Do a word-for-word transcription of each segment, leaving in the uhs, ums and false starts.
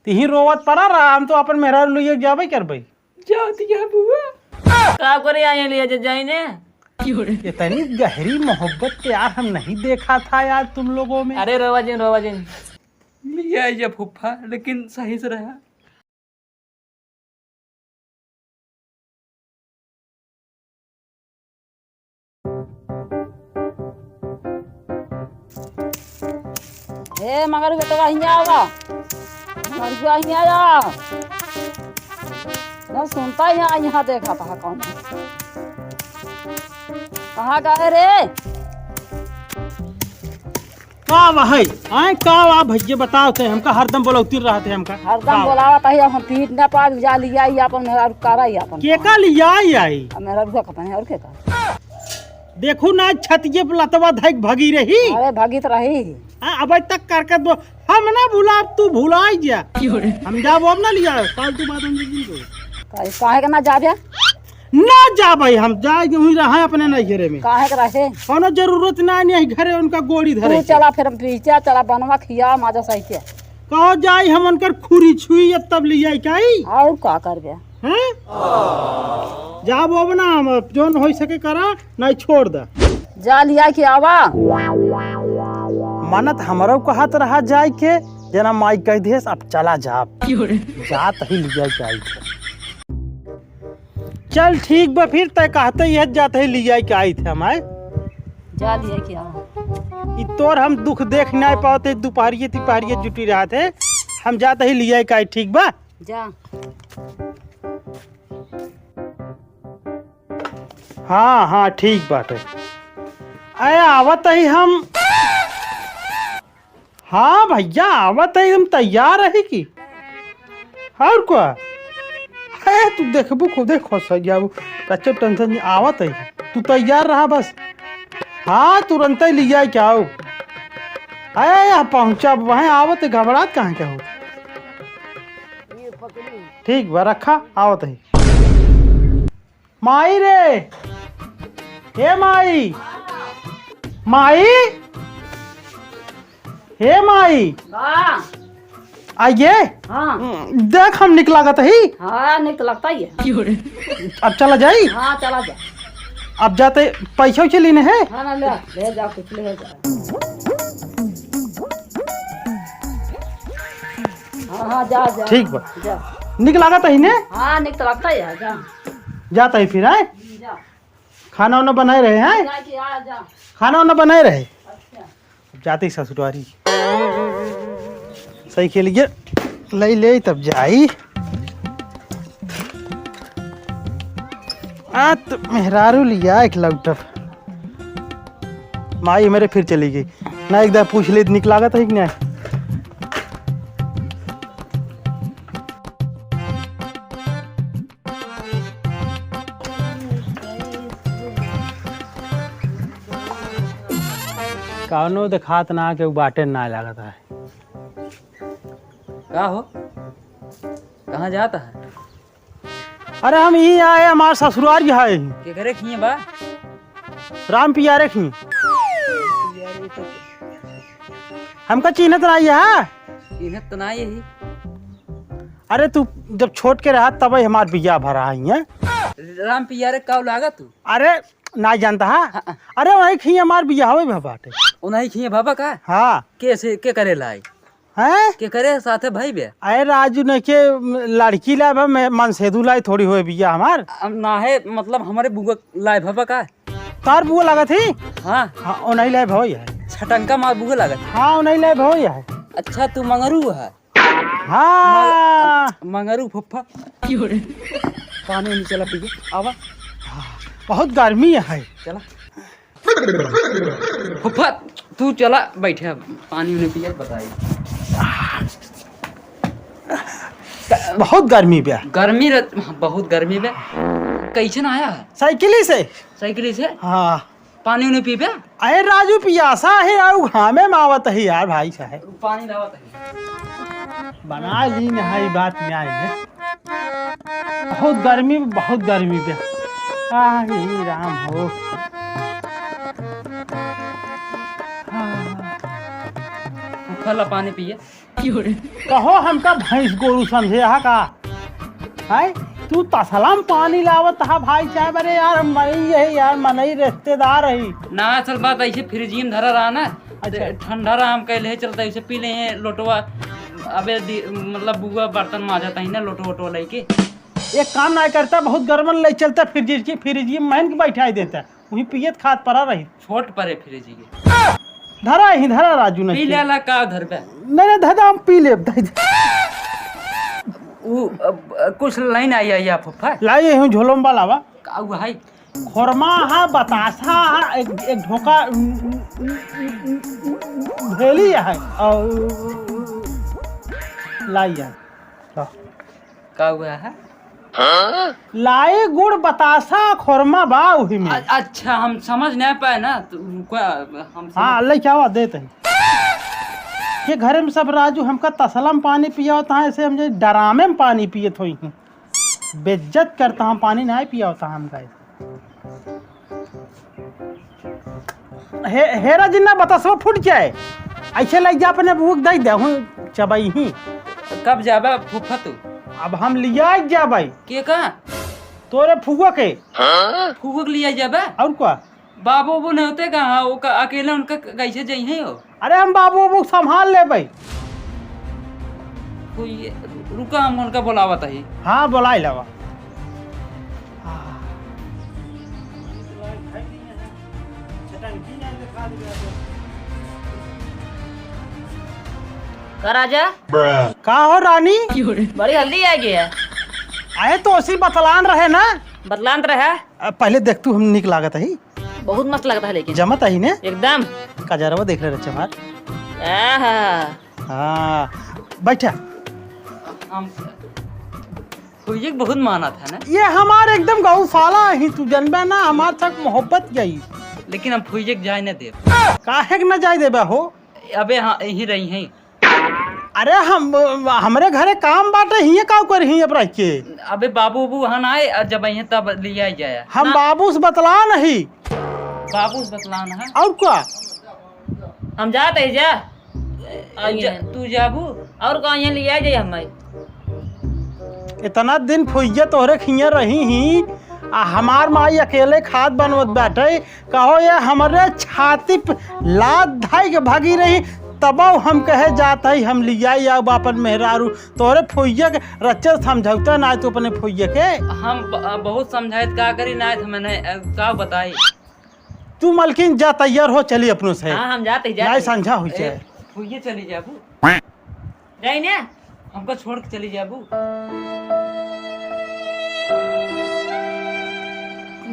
तिही रोवत पड़ा रहा, हम तो अपन मेहरारू लइके जाबे करबे। जा दिया बुआ। का करे आए लिया जे जाइने? इतनी गहरी मोहब्बत प्यार हम नहीं देखा था यार तुम लोगों में। अरे रोवा जिन, रोवा जिन। लिया जा फूफा, लेकिन सही से रहा। ए, मगर बेटवा हियाँ आवा। मगर हियाँ आ। ना सुनता ही यहाँ, यहाँ देखा था कौन। कहाँ गए रे? का बा है? आए, का बा भैया, बताओ ते हमका, हरदम बोलौती रहत है हमका। हरदम का बा? बोलावत है, हम पीट ना पाब, जा लिया ही अपन मेहरारू कारा ही अपन। के का लिया ही आई? अब मेहरारू का पता नहीं और के का। देखू ना, छतिये पे लतवा धइक भगी रही। अरे, भगी तो रही। हाँ, अब तक करके दो, हम ना भुलाब, तू भुलाई जा। हम जाब, अब ना लिया, फालतू बात हम जिंदगी को। काहे, काहे के ना जाबे? ना जाबे हम, जाए के हुई रहा अपने नैहरे में। काहे के रहे? कोनो जरूरत ना, नहीं घरे उनका गोड़ी धरे तू के। चला फिर हम पीछे चला बनवा खिया माजा सही के। कहो जाई हम उनकर खुरी छुई अब तब ले आई काई? और का करबे? हैं? जाब अब ना हम, जोन होई सके करा, नहीं छोड़ दे। जा लिया के आवा। मनत हमरो कहत रहा जाए के, जना माई कह देस अब चला जाब। जात ही लिया के आई थे। चल ठीक बा, फिर तय कहते ही है, जात ही लिया के आई थे हम, आए। जा लिया के आवा। ई तोर हम दुख देख नाय पावत है, दुपहरिये तिपहरिये जुटी रहत है, हम जात ही लिया के आई, ठीक बा? जा। हाँ, हाँ, ठीक बाटे। अरे, आवत ही हम। हाँ भैया, आवत ही हम, तैयार रही की। और का? अरे, तू देखबू, खुदे खुश हो जाबू। कच्चो टेंशन नहीं, आवत ही। तू तैयार रहा बस। हाँ, तुरंत ही लिया के आओ। अरे, यहाँ पहुँचा, वहीं आवत ही, घबरात कहाँ के हो? ठीक बा, रखा, आवत ही। माई रे, हे माई, माई, हे माई, हाँ। आइए। हाँ। देख, हम निक लागत ही। हाँ, निक तो लगता ही है। अब चला जाई? हाँ, चला जा। अब जाते पैसा उसे लेने हैं? हाँ ना, ले, ले जा, कुछ ले जा। हाँ, हाँ, जा, जा। ठीक बा। जा। निक लागत ही ने? हाँ, निक तो लगता ही है, जा। जाता ही फिर, आए? जा। खाना वाना बनाए रहे हैं? जा के आ, जा। खाना वाना बनाए रहे? अच्छा। अब जाते ही ससुरारी। सही के लिए ले ले तब जाई। आ तो मेहरारू लिया एक लौटब। माई मेरे फिर चली गई। ना एक दार पूछ ले, निक लागत ही कि ना? कौनो देखात ना, केहू बाटे ना लागत है। का हो, कहाँ जात है? अरे हम यहीं आए, हमार ससुरारी है। केकरे खिए बा? राम पियारे खिए। हमका चिन्हत नाई है? चिन्हत तो नाई है। अरे तू जब छोट के रहा तब ही हमार बियाह भरा है। राम पियारे का लागा तू? अरे ना जानता है? हाँ। अरे वही खिए हमार बियाह होई भा बाटे। उन्हीं खिए बाबा का? हाँ। कैसे, के करे लाई? हैं? के करे साथे भाई बे? अरे राजू ने के लड़की लाए बा, मैं मनसेधु लाए थोड़ी होए बिया हमार। अब ना है, मतलब हमारे बुआ लाए बा का? तार बुआ लागत ही? हाँ। हाँ, ओ नहीं लाए भई है। छटंका मार बुआ लागत। हाँ, ओ नहीं लाए भई है। अच्छा, तू मंगरू है? हाँ। मग-, मंगरू फुफ्फा। पानी नहीं चला पीके, आवा। बहुत गर्मी है। चला। फुफ्फा, तू चला, बैठे, पानी उन्हें पिया, बताई। बहुत गर्मी बे। गर्मी रह-, बहुत गर्मी बे। कैसे ना आया है? साइकिल ही से। साइकिल ही से? हाँ। पानी उन्हें पीबे? अरे राजू, पियासा है यार, घामे में आवत है यार, भाई साहब। पानी लावत है। बना ली ना, ई बात में आई है। बहुत गर्मी, बहुत गर्मी बे। आ, हे राम हो। हाँ। उठा ला, पानी पिए। कहो, हमका भैंस गोरू समझे हा का? हैं? तू तसला में पानी लावत हा भाई साहब? अरे यार, हम मनई है यार, मनई रिश्तेदार है। ना, असल बात ऐसे फ्रिज में धरा रहा ना, अच्छा। ठंडा रहा, हम कहले चलता ऐसे पी ले हैं लोटवा। अबे दि-, मतलब बुआ बर्तन माजत ही ना, लोटो वोटो लेके। एक काम ना करता, बहुत गरमन ले चलता फ्रिज की, फ्रिज में महन के बैठाई देता। वहीं पियत खात परा रही। छोट परे फ्रिज के। धरा ही, धरा राजू, नहीं पी लेला का धरबे? नहीं, नहीं, धर दे, हम पी लेब, धर दे। उ, अ, अ, कुछ लाइन आई, आई, आ फुफ्फा। लाई, यहीं झोलम वाला बा। का हुआ है? खोरमा हा, बतासा हा, एक, एक ढोका, भेली है, और लाई है। ला। का हुआ है? लाई, गुड़, बतासा, खोरमा बा उही में। अ-, अच्छा, हम समझ नहीं पाए ना, तो रुको, हम समझ हाँ, लेके आवा, देत ही। ये घरे में सब राजू हमका तसला में पानी पियावत हैं, ऐसे हम जे डरामे में पानी पियत होई हैं। बेइज्जत करता हम, पानी नहीं पियावता हमका। हे, हेरा जिन्ना बतासवा फूट जाए, ऐसे लग जा अपने बुआ के दे दे, हूँ चबाई ही। कब जाबा फूफा तू? अब हम लिया जाबे। के का? तोरे फुआ के। फुआ के लिया जाबा? और का? बाबू वो नहीं होते कहाँ? वो का, अकेले उनका क-, कैसे जइहे हो? अरे हम बाबू वो संभाल लेबे। कोई, रुका, हम उनका बुलावत ही। हाँ, बुलाई लावा। का राजा? का हो रानी? बड़ी हल्दी आ गया। अरे तो उसी बतलान रहे ना। बतलान रहे। अ, पहले देख तू हम निक लागत ही। बहुत मस्त लगता है लेकिन। जमत ही ने? एकदम। कजरवा देख ले रहे चमार। आहा। हाँ, बैठा। हम फुइये के बहुत मानत है ना? ये हमार एकदम गौशाला ही, तू जनबे ना, हमार तक मोहब्बत गई। लेकिन हम फुइये के जाए न देब। काहे के न जाए देबे हो? अबे हाँ, यहीं रही हैं। अरे हम, हमरे घरे काम बाटे, हिये का कर हिये पर रह के। अबे बाबू, बाबू वहाँ ना आए, और जब आइए तब लिया जाए। हम ना। बाबू से बतला नहीं। बाबू से बतला ना है। और का? हम जात ही जा। आ, जा, तू जाबू? और कहाँ यहाँ लिया जाए हमारे? इतना दिन फुइया तोहरे खिया रही ही, आ हमार माई अकेले खात बनवत बाटे। कहो ये हमरे छाती पे लात धाई के भागी रही, तबो हम कहे जात ही हम लिया आओ बापन मेहरारू। तोहरे फुइया के रच्चर समझौता ना तू अपने फुइया के। हम ब-, बहुत समझाइत का करी ना, मैंने, अ, का बताई? तू मलकिन जा, तैयार हो, चली अपनों से। हाँ, हम जाते ही, जाते नाई ही। संझा हुई ए, जाए। हुइये चली जाबू। जाई ने? हमको छोड़ के चली जाबू।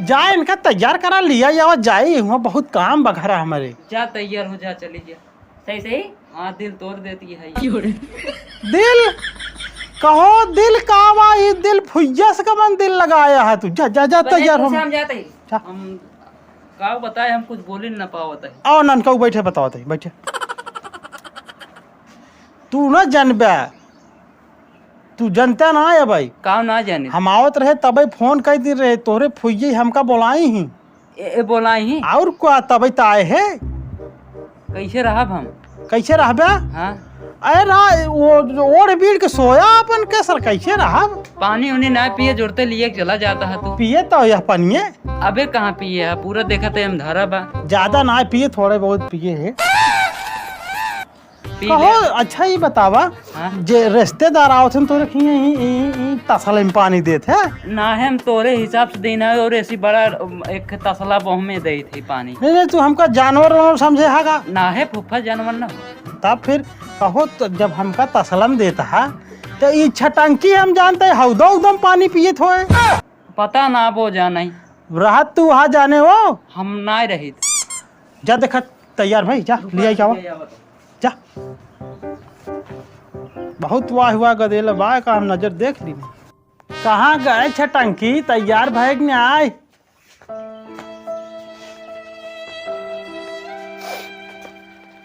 जा, इनका तैयार करा लिया जावा, जाई, हुआ बहुत काम बघरा हमारे। जा, तैयार हो जा, चली जा। सही, सही। हाँ, दिल तोड़ देती है ये। दिल? कहो, दिल का बा? ये दिल फुइया से कमन दिल लगाया है तू? जा, जा, जा, बने तैयार हो। हम जाते ही। जा। हम का बताए, हम कुछ बोले न पावत है। आओ ननका, बैठे, बतावत है, बैठे। तू न जानबे, तू जनता ना है भाई। का ना जाने? हम आवत रहे तबे फोन कर दी रहे, तोहरे फुइये हमका बोलाई ही। ए, ए, बोलाई ही? और का, तबे त आए है। कैसे रहब हम? कैसे रहबे? हाँ। अरे रा-, वो ओढ़ बीड़ के सोया अपन के सर, कैसे रहब? पानी उनी ना पिए, जोड़ते लिए चला जाता है तू। पिए तो यह पनिए। अबे कहाँ पिए है, पूरा देखत है हम धरा बा। ज्यादा ना पिए, थोड़े बहुत पिए है। पी कहो, ले। अच्छा ये बतावा, हाँ? जे रिश्तेदार आवत हैं तोरे खिए ही, ई, ई तसले में पानी देत है? ना है, हम तोरे हिसाब से देना है और ऐसी बड़ा, अम, एक तसला बहु में देत ही पानी। नहीं, नहीं, तू हमका जानवर वानवर समझे हा का? ना है फूफा, जानवर ना हो। तब फिर कहो तो जब हमका तसला में देत हा, तो ई छटंकी हम जानते हैं, हौदा उदम पानी पियत होए। पता ना वो जाना ही। रहत तू वहाँ जाने हो? हम ना रहित। जा देखत तैयार भाई, जा, रुको, लिया जावा। लिया जावा तो। जा। बहुत वाह, वाह गदेल बा का, हम नजर देख ली। कहाँ गए छटंकी? तैयार भए के नहीं आए?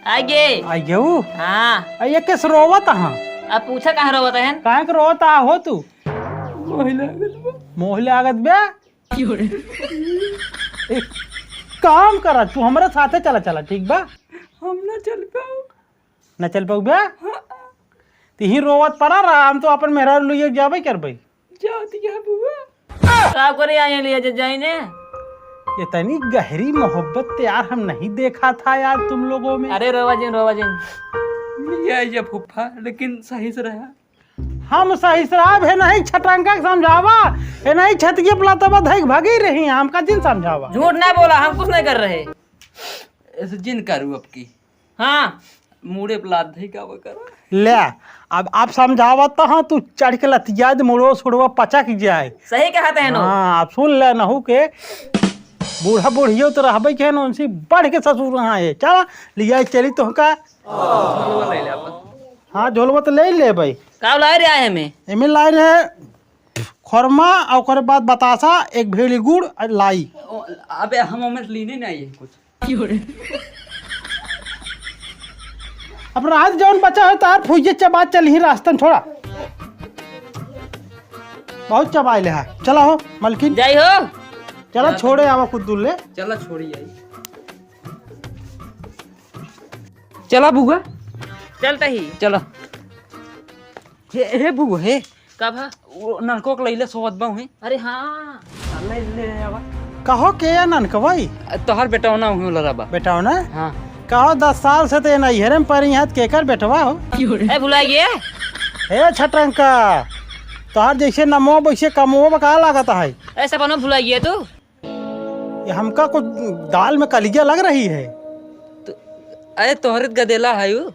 आगे। आइयो। हाँ। आ, ये किस रोवत हाँ? अब पूछा कहाँ रोवत है? काहे के रोवत आ हो तू? मोह लागत बा। मोह लागत बा? एक काम करा, तू हमरा साथे चला, चला, ठीक बा? हम ना चल पाऊ। ना चल पाऊ बा? हाँ। तिही रोवत पड़ा रहा, हम तो अपन मेहरारू लइके जाबे करबे। जा दिया बुआ। का करे आए लिए जे जाइने? इतनी गहरी मोहब्बत तो यार हम नहीं देखा था यार तुम लोगों में। अरे रोवा जिन, रोवा जिन। मिल जाए जा फूफा, लेकिन सही से रहा। हम सही से रहा, हे नहीं छटंका के समझावा, हे नहीं छतिये पलातवा धइक भागी रही, हमका जिन समझावा। झूठ ना बोला, हम कुछ नहीं कर रहे। ऐसे जिन करू अब की। हाँ। मूड़े पे लात धई का वो करो। ले, अब आप समझावत तो हाँ, तू चढ़ के लतिया दे, मुड़ो सुड़वा पचक जाए। सही कहत है नो। हाँ, आप सुन ले नहू के, बूढ़ा बुढ़ियो तो रहबे के न, उनसे बढ़ के ससुर रहा है। चल, लिया चली तोहका। झोलवा ले ले अपन। हाँ, झोलवा तो ले ले भाई। का लाए रहे आए हमें? एमे लाए रहे खोरमा, और ओकरे बाद बतासा, एक भेली गुड़, और लाई। ओ, अबे हम ओमे से लीने नहीं है कुछ। अब रात जौन बचा है तार फुइये चबा चल ही रास्ता में छोड़ा। बहुत चबाइले है। चला हो मलकिन। जाई हो। चला छोड़े आवा कुछ दूर ले। चला छोड़ी आई। चला बुआ। चलता ही। चला। हे, हे बुआ, हे। का भा? वो नलको के लैले सोवत बा उहें। अरे हाँ। ले, ले आवा। कहो के या ननकवा ई? तोहर बेटौना उहें लड़ा बा। बेटौना? हाँ। कहो दस साल से तो ये नैहरे में परी हैं, केकर बेटवा हो? ए, भुला गए? हे छटंका, तोहर जैसे नमो वैसे कमो बा, का लागत है? ऐसा बनो भुला गए तू? ये हमका कुछ दाल में कलिया लग रही है। तो, अरे तोहरे त गदेला है उ।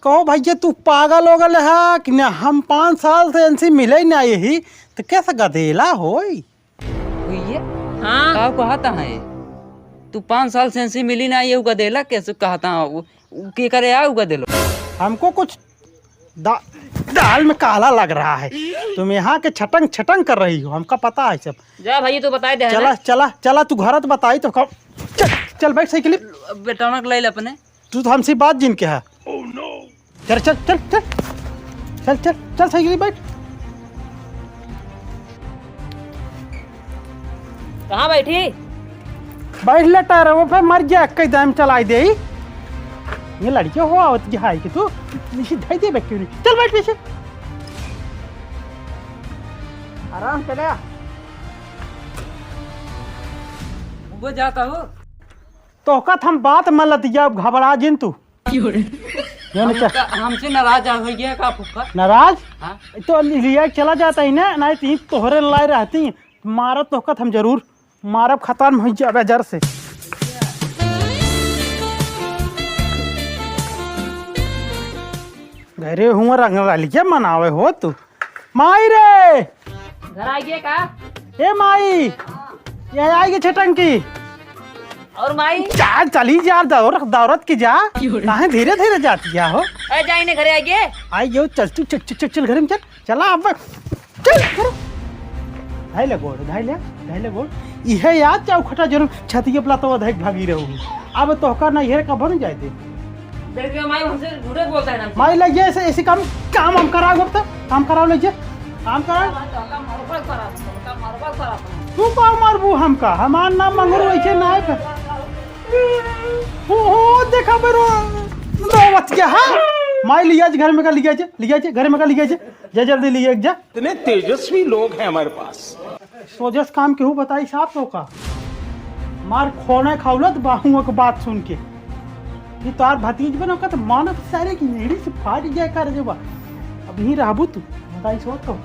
कहो भैया, तू पागल हो गल है कि ना? हम पाँच साल से इनसे मिले ही ना यही, तो कैसे गदेला होई? भैया, हाँ। का कहता है? तू पाँच साल से इनसे मिली ना, ये गदेला कैसे कहता है? वो, वो के करे आ गदेलो? हमको कुछ दा-, दाल में काला लग रहा है। तुम यहाँ के छटंग छटंग कर रही हो, हमका पता है सब। जा भैया, तू बताए दे, है चला, ना? चला, चला, तू घरत बताई तो का-, चल, चल बैठ साइकिल। बेटौना के ले ले अपने। तू तो हमसे बात जिन के है। चल, चल, चल, चल। चल, चल, चल, साइकिल बैठ। कहाँ बैठी? बैठ ले टायर, वो पे मर गया, कई दाम चलाई दे। ये लड़के हो आवत की हाय कि तू, निशी धई दे बैठ क्यों नहीं? चल बैठ पीछे। आराम से ले। वो जाता हो। तोहका त हम बात मलत गया, अब घबरा जिन तू। क्यों रे? हमका, हमसे नाराज आ गई है का फूफा? नाराज? हाँ। तो लिया चला जाता ही ना, नहीं तो तोहरे लाई रहती, मारत तोहका त हम जरूर, मारब खतम हो जाबे जर से। घरे हुआ रंगवाली के मनावे हो तू। माई रे! घर आ गए का? ए माई! ये आई के छटंकी। और माई? जा, चली जा, दौरत, दौरत की जा। क्यों रे? काहे धीरे धीरे जाती है हो? ए, जाई ने घरे आ गए। आई यो, चल तू, चल, चल, चल, चल, घरे में चल। चला अब। चल, चल। धाई ले गोड़, धाई ले, धाई ले गोड़। इहे याद चौखटा जरूर छतिये पला तो धैक भागी रहू। अब तोहका ना इहे का बन जाए दे। देख लियो माई, हमसे झूठे बोलता है ना। माई लग जाए ऐसे, ऐसे काम, काम हम कराओ अब तक, काम कराओ ले जे, काम कराओ। तू का मारबू हमका? हमार नाम मंगरू ऐसे ना है। ओ, ओ, देखा बेरो, रोवत क्या है? माई लिया जे घर में का लिया जे, लिया जे, घर में का लिया जे, जा जल्दी लिया जा। इतने तेजस्वी लोग हैं हमारे पास। सोजस काम केहू बताई साहब तो का? मार खोने खौलत बाहुआ के बात सुन के। ये तोहार भतीज बनो का तो मानत सारे की नेड़ी से फाट जाए कर जेबा। अब यहीं रहबू तू, बताई सोच तो।